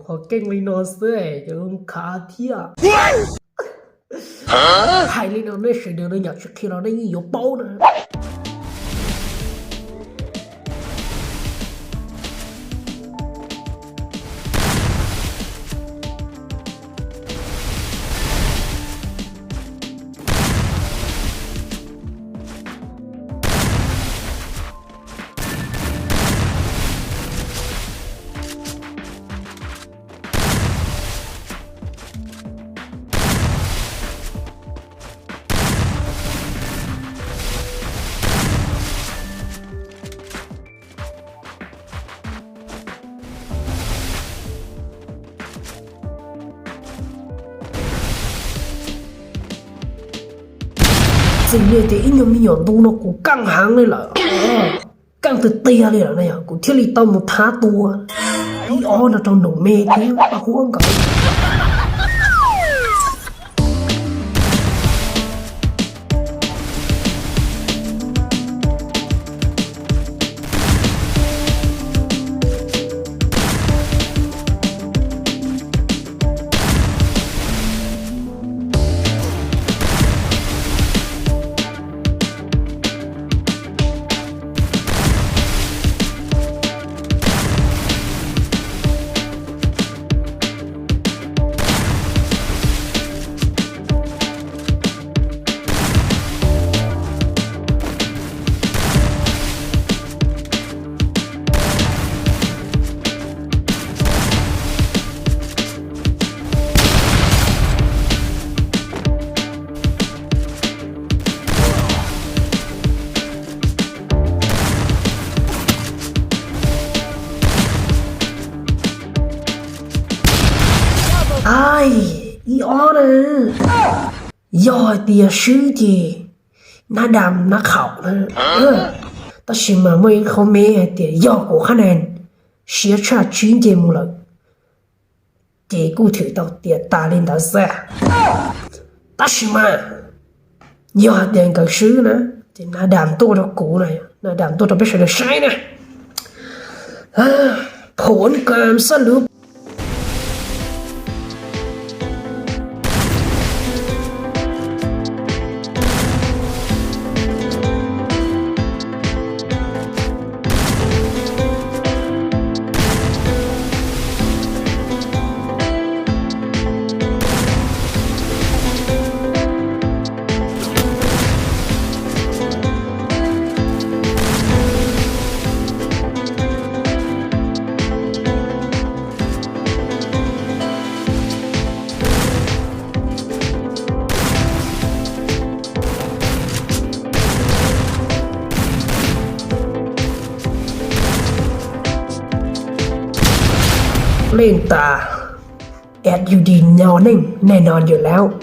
ขอแกล้งลีนอนเซ่ อย่าลืมขาเที่ย ฮะ ใครลีนอนได้เฉยเดียวนะ อยากจะเคลียร์เราได้ยิ่งเดี๋ยวโป๊นะ สิ่งนี้จะอิหยังมีหยังดูเนาะ กูกังหันเลยล่ะ เออ กังเตี้ยๆเลยล่ะเนี่ย กูเที่ยวลีเต้าหมูท้าตัว อีออนน่ะเจ้าหนุ่มเมย์เที่ยวปะห่วงกับ อ้าย อีออนเอ้ย ยอดเตียชื่อเจ หน้าดำหน้าขาวนะ เออ แต่ชิมาเมื่อเขาเมย์เตียยอดกูคะแนน เชียร์ชาติชิ้นเจมูเลย เจกูถือเต่าเตียตาลินดาแซ่ ตัดสิมา ยอดแดงกับชื่อนะ เจหน้าดำตัวตะกูนะ หน้าดำตัวตะเป็นเฉลยใช่นะ เอ้อ ผลการสรุป เล่นตา แอดยูดี แนวนิ่งแน่นอนอยู่แล้ว เ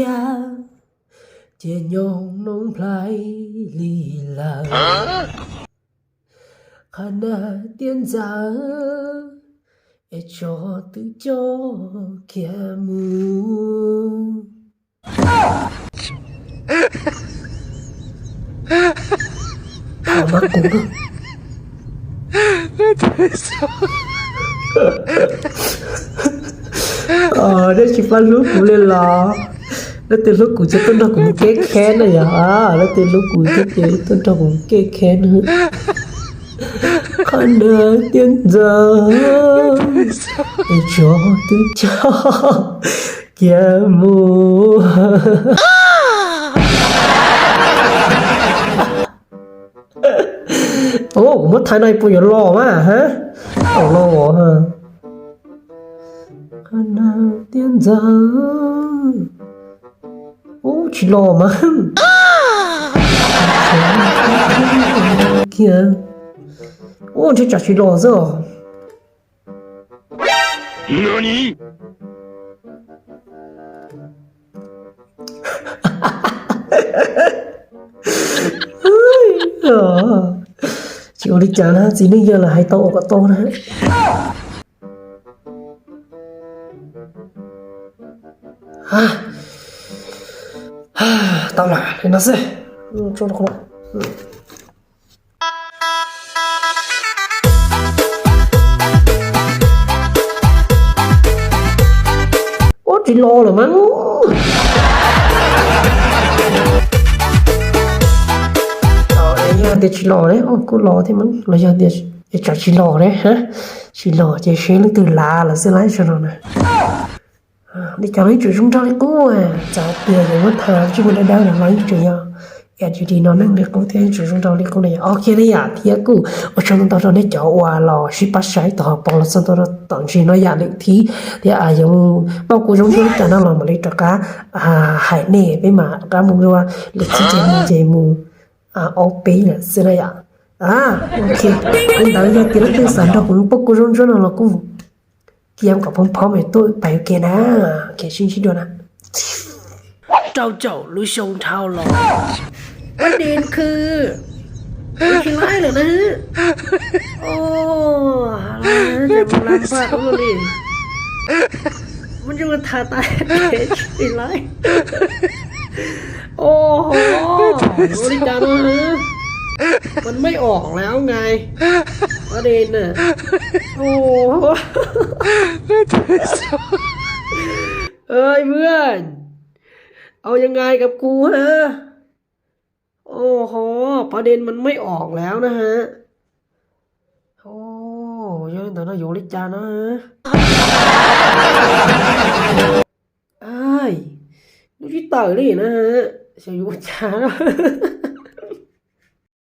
Kia, chia nhông nông play lì lờ. Khả năng tiên giờ, e cho tự cho kia mu. Thảo mắc cú. Ờ, đây chỉ phát lút cú lên lò. Nó tên lút cú cho tôi đọc cú kê khen này à. Nó tên lút cú cho tôi đọc cú kê khen. Khả năng tiên giờ, e cho tự cho. Kia mu. ໂອ້ ມາຖ່າຍໃນປຸຍຫຼໍ່ມາ ຮະ ເອົາຫຼໍ່ ຮະ ຂະໜາດຕຽນຈາ ໂອ້ ຊິຫຼໍ່ມາ ກຽ ໂອ້ ຊິຈັກຊິຫຼໍ່ຊະ. 何？哦，就你讲了，今天又来还到我个刀呢。啊，啊，到了，林老师，嗯，坐着了。嗯。 ໂອ້ ຊິຫຼໍ່ແລ້ວມັນ ເອົາ ຢ້ານແຕ່ຊິຫຼໍ່ເດ້. ໂອ້ ກູຫຼໍ່ແທ້ມັນ ລະຢ້ານແຕ່ ເອີ ຈະຊິຫຼໍ່ເດ້ ຮະ ຊິຫຼໍ່ ຈະເຊ ຫຼື ຕື່ນລາ ລະຊິໄລຊະເນາະນະ. ອ່າ ນີ້ກະໄດ້ຈຸດຊຸມທອງເລີຍກູ ອ່າ ຈາກເຕີຍ ຢ່າມາຖາມ ຊິບໍ່ໄດ້ໄດ້ນະ ລາວຢູ່ຈຸດຍາວ ແອດຢູ່ດີເນາະ ນັ້ນເລີຍກູ ທີ່ຈຸດຊຸມທອງເລີຍກູນະ. ໂອເຄນະ ຢ່າເທຍກູ ໂອ ຊົມຕໍ່ເນາະ ເຈົ້າວ່າລາວຊິປະໄສຕໍ່ ປອງລະຊະຕໍ່ ຕອນຊິເນາະ ຢ່າເລກທີ່ ທີ່ອາຍຸ ເວົ້າກູຊົມທອງ ຈາກນັ້ນລາວມາເລກຕະກາ ອ່າ ຫາຍເນ ໄປມາກະມຸງວ່າ ເລກທີ່ເຈມູເຈມູ ອ່າ ອອກເປລະ ຊິໄດ້ ອ່າ ໂອເຄ ອັນໃດຢ່າຕິດເລກສາມດອກ ປົກກູຊົມທອງລະກູ ກຽມກັບພ້ອມໆ ໃຫ້ໂຕໄປ ໂອເຄນະ ໂອເຄ ຊິຊິໂດນນະ. ເຈົ້າ ເຈົ້າ ລູກຊົງເທົາຫຼໍ່ ປະເດັນຄື ມັນຂີ້ຮ້າຍແລ້ວນະ. ໂອ້ ແຕ່ມັນລຳບາກເນາະນີ້ ມັນຢູ່ກັນທ່າຕາຍ ຂີ້ຮ້າຍ. ໂອ້ໂຫ ບໍລິການເນາະ ມັນໄມ່ອອກແລ້ວໄງ ປະເດັນນະ. ໂອ້ໂຫ ເອີຍເພື່ອນ ເອົາຍັງໄງກັບກູຮະ? ໂອ້ໂຫ ປະເດັນມັນໄມ່ອອກແລ້ວນະຮະ. ໂອ້ ຍັງແຕ່ນະ ຢູ່ລິການນະຮະ. ອ້າຍ ດູທີ່ເຕີນີ້ນະຮະ ສະຢູ່ຈານະ.